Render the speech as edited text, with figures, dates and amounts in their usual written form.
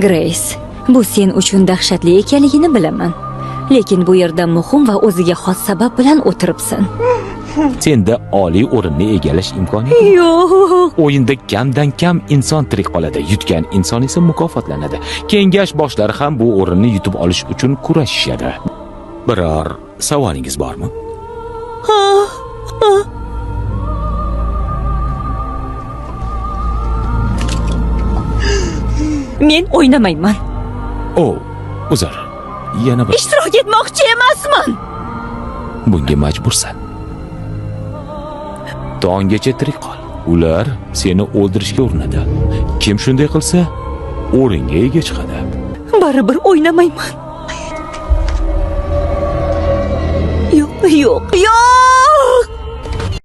Greys, bu sen uchun dahshatli ekanligini bilaman. Lekin bu yerda muhim va o'ziga xos sabab bilan o'tiribsan. Senda oliy o'rinni egallash imkoniyati bor. Yo'q. O'yinda kamdan kam inson tirik qoladi, yutgan inson esa mukofotlanadi. Kengash boshlari ham bu o'rinni yutib olish uchun kurashishadi. Biror savolingiz bormi? Men o'ynamayman. O, uzr. Yana bir Ishtirok etmoqchi emasman. bunga majbursan. Tonggacha tirik qol. Ular seni o'ldirishga urinadi. Kim shunday qilsa, o'ringa ega chiqadi. Baribir o'ynamayman. Yo'q, yo'q, yo'q!